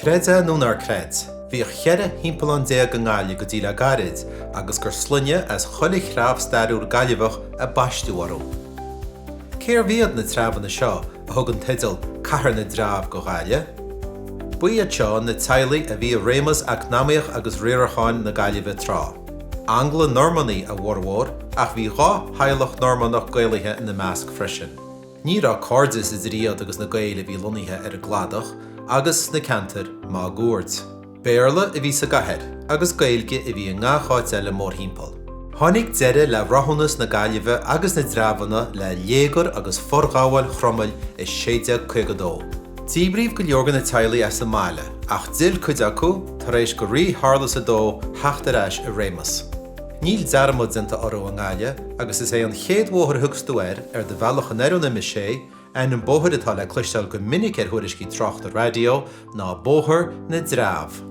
Creid é nó ná creid, bhíodh 14 thimpeallán i nGaillimh go dtí le gairid agus gur sloinne as chuile threabh stairiúil Gaillimheach a baisteadh orthu. Cérbh iad na treabhanna seo a thug an teideal 'Cathair na dTreabh' go Gaillimh? Ba iad seo na teaghlaigh a bhí i réimeas eacnamaíoch agus riaracháin na Gaillimhe tráth. Angla-Normannaigh a bhformhór ach bhí dha theaghlach Normannach Gaelaithe ina measc freisin. Ní raibh cairdeas idir iad agus na Gaeil a bhí lonnaithe ar an gcladach agus sna ceantair máguaird. Béarla a bhí sa gcathair agus Gaeilge a bhí i ngach áit eile mórthimpeall. Tháinig deireadh le rathúnas na Gaillimhe agus na dtreabhanna le léigear agus forghabháil Chromail i 1652. Díbríodh go leor de na teaghlaigh as an mbaile ach d'fhill cuid acu tar éis go Rí Shéarlas a Dó theacht ar ais i réimeas. Níl dearmad déanta orthu i nGaillimh agus is é an chéad bhóthar a thiocfas tú air ar do bhealach anoir ón M6, ainm bóthair atá le cloisteáil go minic ar thuairiscí tráchta raidió, ná Bóthar na dTreabh.